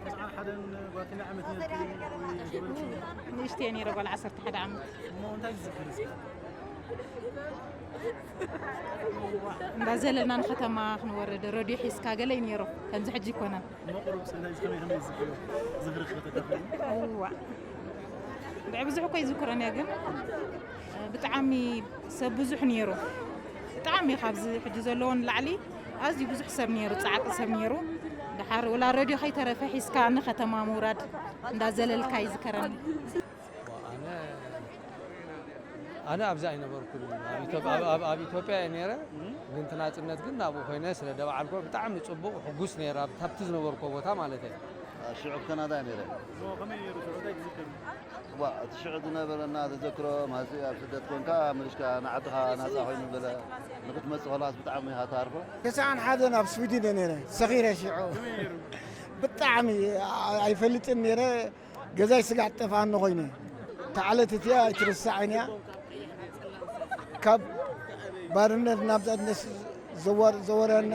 ተስዓን ሓደን ጓል ክንደይ ዓመት ነርኪ? ንእሽተይ ነይረ ጓል ዓሰርተ ሓደ ዓመት። እሞ እንታይ ትዝክሪ እስከ? እንዳዘለልና ንከተማ ክንወርድ ረድዮ ሒዝካ ገለ እዩ ነይሩ። ከምዚ ሕጂ ኣይኮነን። እሞ ቁሩብ ስለ ከመይ ከመይ ትዝክሪ? ዝኽሪ ከተካፍሊ? እዋ ብዕ ብዙሕ እኮ ይዝክሮን እየ ግን ብጣዕሚ ሰብ ብዙሕ ነይሩ። ብጣዕሚ ካብዚ ሕጂ ዘለዎን ላዕሊ ኣዝዩ ብዙሕ ሰብ ነይሩ፣ ጻዕቂ ሰብ ነይሩ። ድሓር ወላ ረድዮ ከይተረፈ ሒዝካ ንከተማ ምውራድ እንዳዘለልካ ይዝከረኒ። ኣነ ኣብዛ ኣይነበርኩን ኣብ ኢትዮጵያ እየ ነረ ግን ትናፅነት ግን ናብኡ ኮይነ ስለ ደባዓልኮ ብጣዕሚ ፅቡቅ ሕጉስ ነረ ኣብቲ ዝነበርኮ ቦታ ማለት እየ። ሽዑ ካናዳ እየ ነረ። ከመይ ነይሩ ሽዑ እንታይ ትዝክር? ዋ እቲ ሽዑ ዝነበረና ተዘክሮ ማለት ኣብ ስደት ኮንካ ምልሽካ ንዓድኻ ናፃ ኮይኑ በለ ንክትመፅእ ከላስ ብጣዕሚ ኢኻ ትሃርፎ። ተስዓን ሓደን ኣብ ስዊድን እየ ነረ ሰኺረ ሽዑ ብጣዕሚ ኣይፈልጥን ነረ። ገዛይ ስጋዕ ጠፋኒ ኮይነ። እታ ዕለት እቲኣ ኣይትርሳዕን እያ። ካብ ባርነት ናብ ናጽነት ዘወረና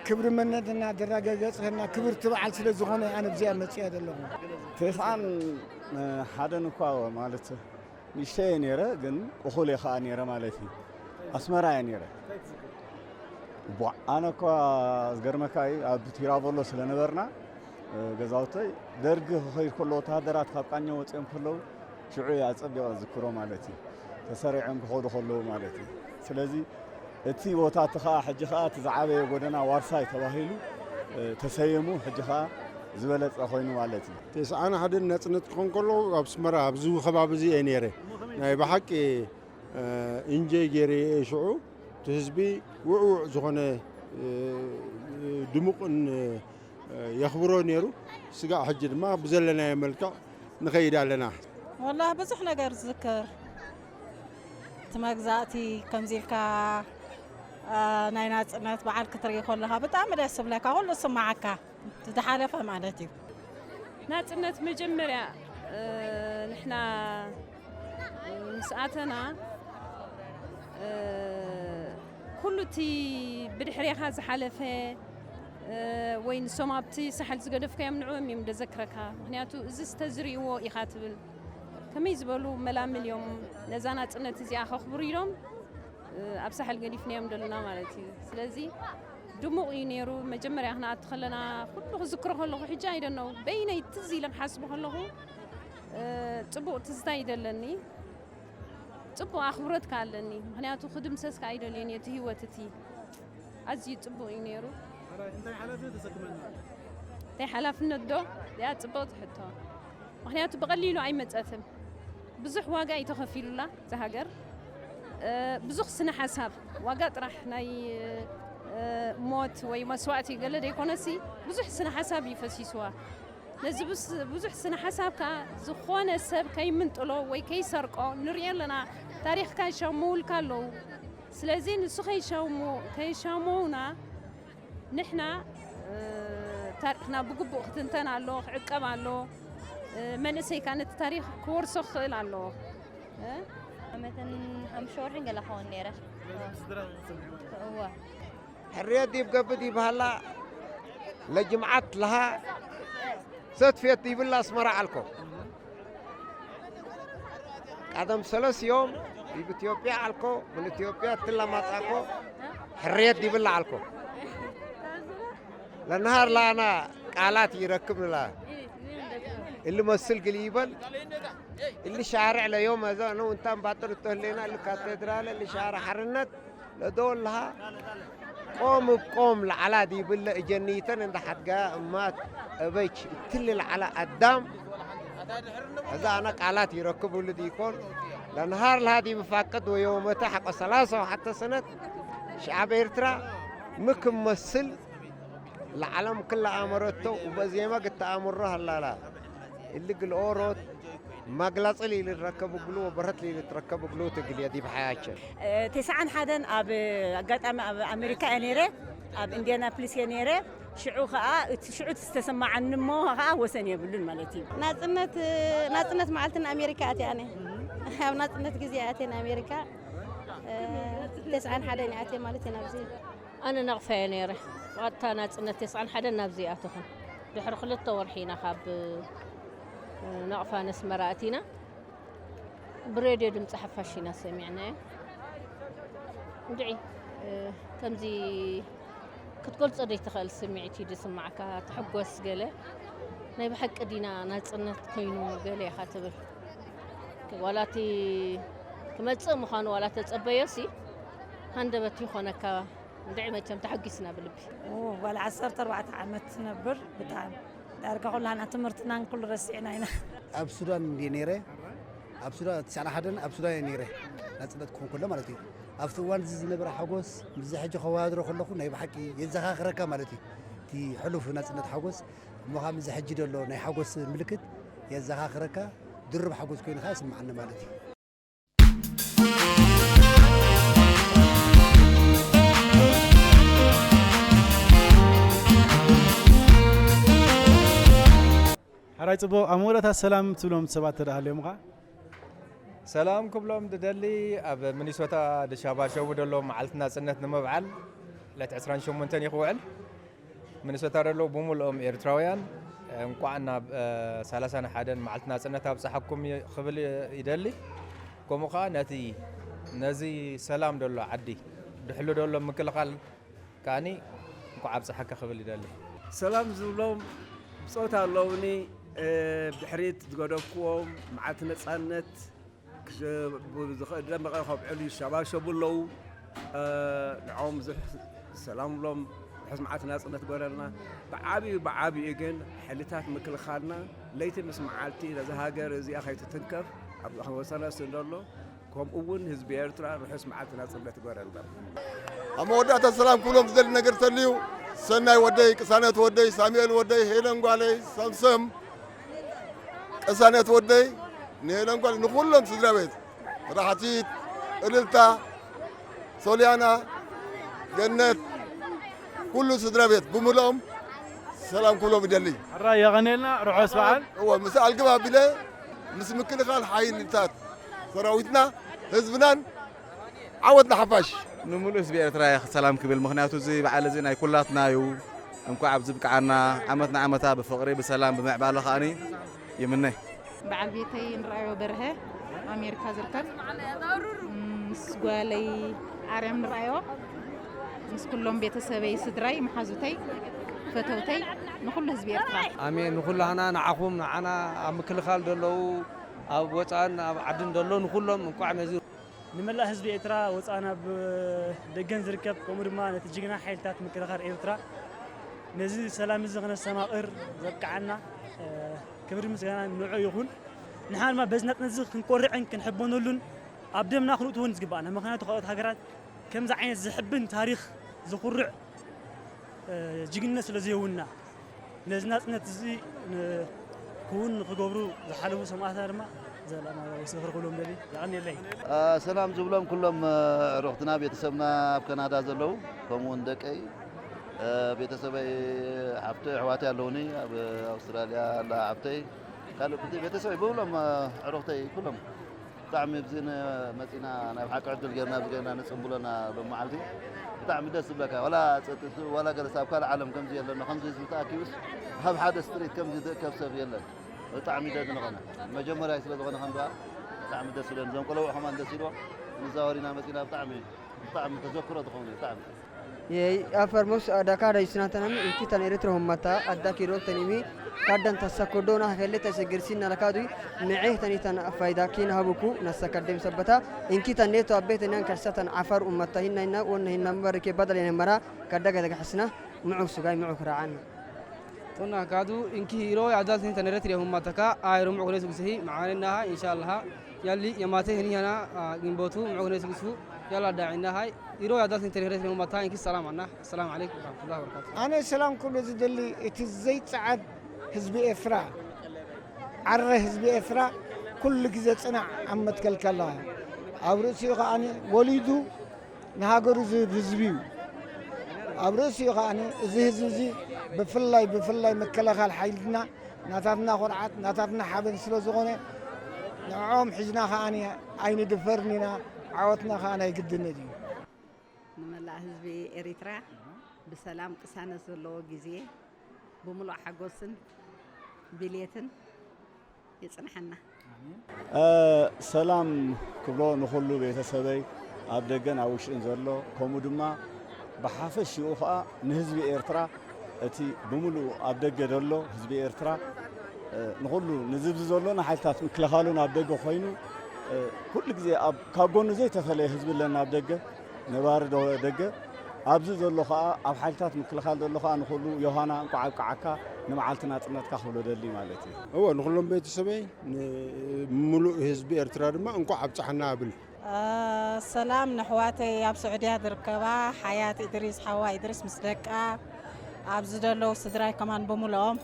ክብሪ መንነትና ዘረጋገጽና ክብርቲ በዓል ስለ ዝኾነ ኣነ ኣብዚኣ መጺኣ ዘለኹ። ተስዓን ሓደን እኳ ማለት ንእሽተይ እየ ነይረ፣ ግን እኹል እየ ከኣ ነይረ ማለት እዩ። ኣስመራ እየ ነይረ። ቧዕ፣ ኣነ እኳ ዝገርመካ እዩ፣ ኣብ ቲራቮሎ ስለ ነበርና፣ ገዛውተይ ደርጊ ክኸይድ ከሎ ወተሃደራት ካብ ቃኘው ወፂኦም ከለዉ ሽዑ እየ ኣፀቢቐ ዝዝክሮ ማለት እዩ። ተሰሪዖም ክኸዱ ከለዉ ማለት እዩ። ስለዚ እቲ ቦታ እቲ ከዓ ሕጂ ከዓ እቲ ዝዓበየ ጎደና ዋርሳይ ተባሂሉ ተሰይሙ ሕጂ ከዓ ዝበለፀ ኮይኑ ማለት እዩ። ተስዓን ሓደን ናፅነት ክኾን ከሎ ኣብ ኣስመራ ኣብዚ ከባቢ እዚ እየ ነይረ። ናይ ብሓቂ ኢንጆይ ገይረ እየ ሽዑ እቲ ህዝቢ ውዕውዕ ዝኾነ ድሙቕን የኽብሮ ነይሩ። ስጋዕ ሕጂ ድማ ብዘለናዮ መልክዕ ንኸይድ ኣለና። ወላሂ ብዙሕ ነገር ዝዝክር እቲ መግዛእቲ ከምዚ ኢልካ ናይ ናፅነት በዓል ክትርኢ ከለኻ ብጣዕሚ ደስ ዝብለካ ኩሉ ዝስማዓካ እቲ ዝሓለፈ ማለት እዩ። ናፅነት መጀመርያ ንሕና ምስ ኣተና ኩሉ እቲ ብድሕሬኻ ዝሓለፈ ወይ ንሶም ኣብቲ ሳሕል ዝገደፍካዮም ንዕኦም እዮም ደዘክረካ። ምክንያቱ እዚ ዝተዝርእዎ ኢኻ ትብል ከመይ ዝበሉ መላምል እዮም ነዛ ናፅነት እዚኣ ከኽብሩ ኢሎም ኣብ ሳሕል ገዲፍናዮም ዘለና ማለት እዩ። ስለዚ ድሙቕ እዩ ነይሩ። መጀመርያ ክንኣቱ ከለና ኩሉ ክዝክሮ ከለኹ ሕጂ ኣይደነው በይነይ ትዝ ኢለ ክሓስቦ ከለኹ ፅቡቕ ትዝታ እዩ ዘለኒ። ፅቡቕ ኣኽብሮት ከ ኣለኒ። ምክንያቱ ክድምሰስ ከ ኣይደልዮን እየ እቲ ህይወት እቲ ኣዝዩ ፅቡቕ እዩ ነይሩ። እንታይ ሓላፍነት ተሰክመና? እንታይ ሓላፍነት ዶ? ያ ፅብቕቲ ሕቶ። ምክንያቱ ብቐሊሉ ኣይመፀትን። ብዙሕ ዋጋ እዩ ተኸፊሉላ እዛ ሃገር። ብዙሕ ስነ ሓሳብ ዋጋ ጥራሕ ናይ ሞት ወይ መስዋእቲ ገለ ዘይኮነሲ ብዙሕ ስነ ሓሳብ እዩ ፈሲስዋ። ነዚ ብዙሕ ስነ ሓሳብ ከዓ ዝኾነ ሰብ ከይምንጥሎ ወይ ከይሰርቆ ንሪኦ ኣለና። ታሪኽካ ይሸምውልካ ኣለዉ። ስለዚ ንሱ ከይሸምውና ንሕና ታሪኽና ብግቡእ ክትንተን ኣሎ፣ ክዕቀብ ኣሎ። መንእሰይ ከኣ ነቲ ታሪኽ ክወርሶ ክኽእል ኣለዎ። ዓመትን ሓሙሽተ ወርሕን ገለ ክኸውን ነይረ። እዋ ሕርየት ዲብ ገብእ ዲብ ሃላ ለጅምዓት ለሃ ሰትፌት ዲብላ ኣስመራ ዓልኮ ቀደም ሰለስ ዮም ዲብ ኢትዮጵያ ዓልኮ ምን ኢትዮጵያ ትላ ማጻኮ ሕርየት ዲብላ ዓልኮ ለነሃር ላና ቃላት ይረክብ ንላ እሊ መስል ግል ይበል እሊ ሻርዕ ለዮም እዛ ነው እንታን ባጥር እተህሌና እሊ ካቴድራል እሊ ሻርዕ ሓርነት ለዶልሃ ቆም ቆም ለዓላ ዲብለ እጀኒተን እንደ ሓድጋ እማት እበች እትል ለዓላ ኣዳም እዛ ኣነ ቃላት ይረክብሉ ዲኮን ለነሃር ለሃ ዲብ ፋቅድ ወየውመተ ሓቆ ሰላሳ ወሓተ ሰነት ሸዓብ ኤርትራ ምክም መስል ለዓለም ክላ ኣመረቶ ወበዜማ ግተኣምሮ ሃላላ እሊ ግልኦሮት ማግላጽ ሊልትረከብ እግሉ ወበረት ሊልትረከብ እግሉ ትግል የዲብ ሓያቸ ተስዓን ሓደን ኣብ ኣጋጣሚ ኣብ ኣሜሪካ እየ ነይረ ኣብ ኢንዲያናፕሊስ እየ ነይረ ሽዑ ከዓ እቲ ሽዑ ዝተሰማዓኒ እሞ ከዓ ወሰን የብሉን ማለት እዩ ናፅነት ናፅነት መዓልትን ኣሜሪካ ኣትያ ኣነ ኣብ ናፅነት ግዜ ኣትየን ኣሜሪካ ተስዓን ሓደን ኣትየ ማለት እዩ ናብዚ ኣነ ነቕፋ እየ ነይረ። ብቐጥታ ናጽነት ተስዓን ሓደን ናብዚ ኣተኹ። ድሕሪ ክልተ ወርሒ ኢና ካብ ነቕፋ ነስመራ ኣቲና። ብሬድዮ ድምፂ ሓፋሽ ኢና ሰሚዕናዮ። እንድዒ ከምዚ ክትገልፆ ዘይትኽእል ስምዒት እዩ ዝስማዓካ። ትሕጎስ ገለ ናይ ብሓቂ ዲና ናጽነት ኮይኑ ገለ ኢኻ ትብል። ዋላ እቲ ክመጽእ ምዃኑ ዋላ ተጸበዮሲ ሃንደበት ይኾነካ። እንድዒ መቸም ተሐጒስና ብልቢ። ጓል ዓሰርተ ኣርባዕተ ዓመት ትነብር ብጣዕሚ ዳርጋ ኩላና ትምህርትናን ኩሉ ረሲዕና ኢና። ኣብ ሱዳን እንድየ ነይረ ኣብ ሱዳን ትስዓን ሓደን ኣብ ሱዳን እየ ነይረ ናጽነት ክኾን ከሎ ማለት እዩ ኣብቲ እዋን እዚ ዝነበረ ሓጎስ ምስዚ ሕጂ ከወዳድሮ ከለኹ ናይ ብሓቂ የዘኻኽረካ ማለት እዩ እቲ ሕሉፍ ናጽነት ሓጎስ እሞ ካብ ምስዚ ሕጂ ዘሎ ናይ ሓጎስ ምልክት የዘኻኽረካ ድርብ ሓጎስ ኮይኑ ከዓ ይስምዓኒ ማለት እዩ ሕራይ ጽቡቕ ኣብ መወዳእታ ሰላም ትብሎም ሰባት ተደኣ ሃልዮምኻ ሰላም ክብሎም ድደሊ ኣብ ሚኒሶታ ድሻባሸቡ ደሎ መዓልቲ ናጽነት ንምብዓል ዕለት ዕስራን ሸሞንተን እዩ ክውዕል ሚኒሶታ ደሎ ብምልኦም ኤርትራውያን እንቋዕ ናብ ሰላሳን ሓደን መዓልቲ ናጽነት ኣብጽሓኩም ክብል ይደሊ ከምኡ ከዓ ነቲ ነዚ ሰላም ደሎ ዓዲ ድሕሉ ደሎ ምክልኻል ከኣኒ እንኳዕ ኣብፀሐካ ክብል ይደሊ። ሰላም ዝብሎም ብፆታ ኣለውኒ ብድሕሪት ዝገደፍክዎም መዓልቲ ነፃነት ደመቐ ከብዕሉ ይሸባሸቡ ኣለዉ ንዖም ብዙሕ ሰላም ብሎም ርሑስ መዓልቲ ናፅነት ግበረልና ብዓብዩ ብዓብዩ ግን ሓይልታት ምክልኻልና ለይቲ ምስ መዓልቲ ነዛ ሃገር እዚኣ ከይትትንከፍ ኣብ ወሰነ ስንዶ ኣሎ ከምኡ እውን ህዝቢ ኤርትራ ርሑስ መዓልቲ ናጽነት ይግበረልና። ኣብ መወዳእታ ሰላም ክብሎም ዝደሊ ነገር ተልዩ ሰናይ ወደይ፣ ቅሳነት ወደይ፣ ሳሙኤል ወደይ፣ ሄለን ጓለይ፣ ሰምሰም፣ ቅሳነት ወደይ፣ ንሄለን ጓል ንኩሎም ስድራ ቤት ራሕቲት፣ እልልታ፣ ሶልያና፣ ገነት፣ ኩሉ ስድራ ቤት ብምልኦም ሰላም ክብሎም ይደሊ። ሕራይ የቐንየልና፣ ርሑስ በዓል። እወ፣ ምስ ኣልግብ ኣቢለ ምስ ምክልኻል ሓይልታት ሰራዊትና ህዝብናን ዓወት ንሓፋሽ። ንምሉእ ህዝቢ ኤርትራ እየ ሰላም ክብል፣ ምኽንያቱ እዚ በዓል እዚ ናይ ኩላትና እዩ። እንኳዕ ኣብዚ ብቅዓና፣ ዓመት ንዓመታ ብፍቕሪ ብሰላም ብምዕባለ ከኣኒ ይምነ። በዓል ቤተይ ንርኣዮ በርሀ ኣሜሪካ ዝርከብ ምስ ጓለይ ኣርያም ንርኣዮ ምስ ኩሎም ቤተሰበይ ስድራይ መሓዙተይ ፈተውተይ ንኩሉ ህዝቢ ኤርትራ ኣሜን ንኩላህና ንዓኹም ንዓና ኣብ ምክልኻል ዘለዉ ኣብ ወፃእን ኣብ ዓድን ዘሎ ንኩሎም እንኳዕ ነዚ ንመላእ ህዝቢ ኤርትራ ወፃእን ኣብ ደገን ዝርከብ ከምኡ ድማ ነቲ ጅግና ሓይልታት ምክልኻል ኤርትራ ነዚ ሰላም እዚ ክነስተማቕር ዘብቅዓና ክብሪ ምስጋና ንዑ ይኹን። ንሕና ድማ በዚ ናጽነት እዚ ክንኮርዕን ክንሕበነሉን ኣብ ደምና ክንእትዎን ዝግባኣና። ምኽንያቱ ካልኦት ሃገራት ከምዚ ዓይነት ዘሕብን ታሪኽ ዘኹርዕ ጅግንነት ስለ ዘየውንና ነዚ ናጽነት እዚ ክውን ንኽገብሩ ዝሓለፉ ሰማእታትና ድማ ዘለኣለማዊ ዝኽሪ ክብሎም ደሊ። የቐንየለይ። ሰላም ዝብሎም ኩሎም ኣዕሩኽትና ቤተሰብና ኣብ ካናዳ ዘለዉ ከምኡ እውን ደቀይ ቤተሰበይ ሓፍተይ ኣሕዋተይ ኣለዉኒ ኣብ ኣውስትራልያ ኣላ ሓፍተይ ካልእ ቤተሰበይ ብብሎም፣ ኣዕሩኽተይ ኩሎም ብጣዕሚ ኣብዚ መፂና ናብ ሓቂ ዕድል ጌርና ኣብዚ ጌርና ንፅምብሎና ሎም መዓልቲ ብጣዕሚ ደስ ዝብለካ። ዋላ ፀጥቱ ዋላ ገለስ ኣብ ካልእ ዓለም ከምዚ የለና። ከምዚ ህዝቢ ተኣኪቡስ ኣብ ሓደ ስትሪት ከምዚ ዝእከብ ሰብ የለን። ብጣዕሚ ደግ ንኾነ መጀመርያ ስለ ዝኾነ ከምዛ ብጣዕሚ ደስ ይለን። እዞም ቆለቦ ከማን ደስ ይልዎ። ንዛወሪና መፂና ብጣዕሚ ብጣዕሚ ተዘክሮ ዝኾነ ብጣዕሚ የይ አፈር ሞስ አዳካ ዳይስናተናሚ እንኪታን ኤርትራ ሆማታ አዳኪ ሮተኒሚ ካዳን ታሳኮዶና ከሌ ተሰግርሲና ለካዱ ንዔህ ተኒታን ፋይዳ ኪን ሀቡኩ ነሰከደም ሰበታ እንኪታን ኔቶ አቤተኛን ከሕሰተን ዓፋር ኡመታ ሂናይና ወነ ሂና ምበርኬ ባደል የነመራ ካዳጋ ዘግሐስና ምዑ ስጋይ ምዑ ክራዓና ቶና ካዱ እንኪ ሂሮ ያዳልተኒ ተነረት ሪያሁማተካ አይሮ ምዑ ክሬስ ጉስሂ መዓነናሃ ኢንሻአላሃ ያሊ የማተ ህኒያና ግንቦቱ ምዑ ክሬስ ጉስሁ ያላ ዳዒና ሃይ ኢሮ ያዳልተኒ ተነረት ሪያሁማታ እንኪ ሰላም አና። السلام عليكم ورحمة الله وبركاته. ኣነ ሰላም ክብሎ ዝደሊ እቲ ዘይጸዓድ ህዝቢ ኤርትራ ዓረ ህዝቢ ኤርትራ ኩሉ ግዜ ጽናዕ ኣብ መትከልካ ኣለኻ ኣብ ርእሲኡ ከኣ ወሊዱ ንሃገሩ ዝህብ ህዝቢ እዩ። ኣብ ርእሲኡ ከኣ እዚ ህዝቢ እዚ ብፍላይ ብፍላይ ምክልኻል ሓይልና ናታትና ኩርዓት ናታትና ሓበን ስለ ዝኾነ ንዕኦም ሒዝና ከኣ ኣይንድፈርን ኢና። ዓወትና ከኣ ናይ ግድነት እዩ። ንመላእ ህዝቢ ኤሪትራ ብሰላም ቅሳነት ዘለዎ ግዜ ብምሉእ ሓጎስን ድልየትን የጽንሓና። ሰላም ክብሎ ንኹሉ ቤተሰበይ ኣብ ደገን ኣብ ውሽጥን ዘሎ ከምኡ ድማ ብሓፈሽኡ ከዓ ንህዝቢ ኤርትራ እቲ ብምሉኡ ኣብ ደገ ዘሎ ህዝቢ ኤርትራ ንኹሉ ንዝብዚ ዘሎ ንሓይልታት ምክልኻሉን ኣብ ደገ ኮይኑ ኩሉ ግዜ ኣብ ካብ ጎኑ ዘይተፈለየ ህዝቢ ኣለና ኣብ ደገ ነባሪ ደገ ኣብዚ ዘሎ ከዓ ኣብ ሓይልታት ምክልኻል ዘሎ ከዓ ንኩሉ ዮሃና እንኳዕ ኣብቅዓካ ንመዓልቲ ናፅነትካ ክብሎ ደሊ ማለት እዩ። እወ ንኩሎም ቤተሰበይ ንምሉእ ህዝቢ ኤርትራ ድማ እንኳዕ ኣብፀሐና እብል። ሰላም ነሕዋተይ ኣብ ስዑድያ ዝርከባ ሓያት ኢድሪስ ሓዋ ኢድሪስ ምስ ደቃ ኣብዚ ዘለዉ ስድራይ ከማን ብምልኦም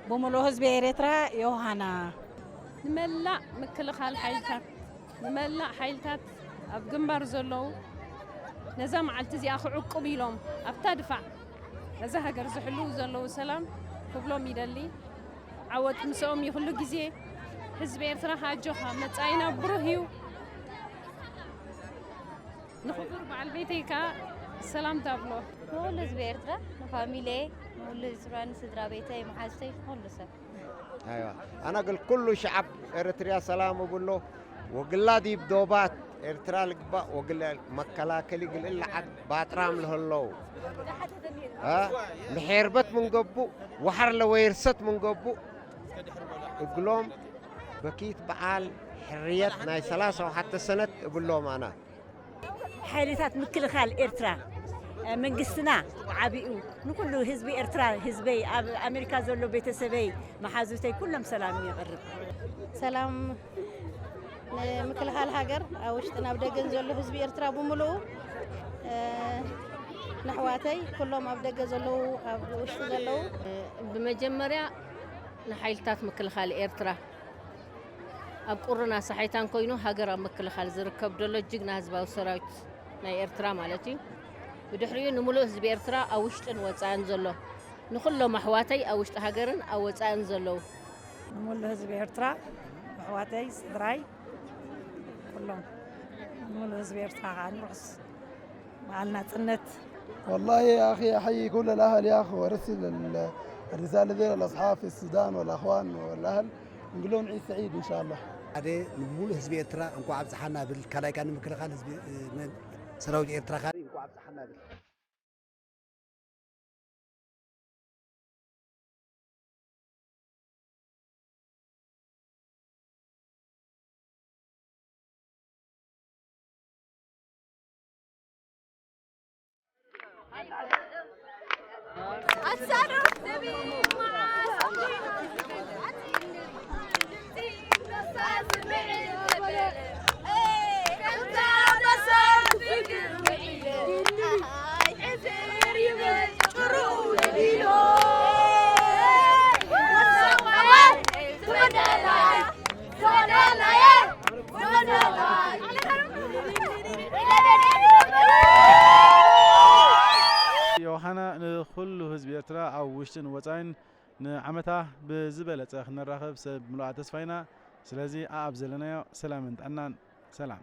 ብምሉእ ህዝቢ ኤርትራ ዮሃና። ንመላእ ምክልኻል ሓይልታት ንመላእ ሓይልታት ኣብ ግንባር ዘለዉ ነዛ መዓልቲ እዚኣ ክዕቁብ ኢሎም ኣብታ ድፋዕ ነዛ ሃገር ዝሕልዉ ዘለዉ ሰላም ክብሎም ይደሊ። ዓወት ምስኦም እዩ ኩሉ ግዜ። ህዝቢ ኤርትራ ከኣ ኣጆኻ መጻኢና ብሩህ እዩ። ንኽቡር በዓል ቤተይ ከኣ ሰላምታ ኣብሎ። ንኹሉ ህዝቢ ኤርትራ፣ ንፋሚለየ፣ ንኹሉ ህዝባ፣ ንስድራ ቤተይ፣ መሓዝተይ፣ ንኹሉ ሰብ። أيوة. أنا أقول كل شعب إريتريا سلام أقول له وقلادي بدوبات إرترا لقبا وقل مكلاكلي قل إلا عد باترام لهلو ها نحيربت من قبو وحر لويرست من قبو እግሎም በኪት በዓል ሕርየት ናይ ሰላሳ ወሓተ ሰነት እብሎም ኣና። ሓይልታት ምክልኻል ኤርትራ መንግስትና ዓቢኡ ንኩሉ ህዝቢ ኤርትራ ህዝበይ ኣብ ኣሜሪካ ዘሎ ቤተሰበይ መሓዙተይ ኩሎም ሰላም የቕርብ። ሰላም ንምክልኻል ሃገር ኣብ ውሽጥን ኣብ ደገን ዘሎ ህዝቢ ኤርትራ ብምልኡ ንኣሕዋተይ ኩሎም ኣብ ደገ ዘለዉ ኣብ ውሽጢ ዘለዉ ብመጀመርያ ንሓይልታት ምክልኻል ኤርትራ ኣብ ቁርን ኣሳሒታን ኮይኑ ሃገር ኣብ ምክልኻል ዝርከብ ዘሎ ጅግና ህዝባዊ ሰራዊት ናይ ኤርትራ ማለት እዩ። ብድሕሪኡ ንምሉእ ህዝቢ ኤርትራ ኣብ ውሽጥን ወጻእን ዘሎ ንኹሎም ኣሕዋተይ ኣብ ውሽጢ ሃገርን ኣብ ወጻእን ዘለዉ ንምሉእ ህዝቢ ኤርትራ ኣሕዋተይ ስድራይ ኩሎም ንምሉእ ህዝቢ ኤርትራ ከዓ ርሑስ በዓል ናጽነት። والله يا أخي أحيي كل الأهل يا أخي وأرسل الرسالة دي للأصحاب في السودان والأخوان والأهل نقول لهم عيد سعيد إن شاء الله. ሓደ ንሙሉእ ህዝቢ ኤርትራ እንኳዕ ኣብፀሓና ብል ካልኣይ ቃ ንምክልኻል ህዝቢ ሰራዊት ኤርትራ ካሪ እንኳዕ ኣብፀሓና ብል። ዮሃና ንኹሉ ህዝቢ ኤርትራ ኣብ ውሽጥን ወፃኢን ንዓመታ ብዝበለጸ ክንራኸብ ሰብ ምሉኣ ተስፋ ኢና። ስለዚ ኣኣብ ዘለናዮ ሰላምን ጥዕናን። ሰላም።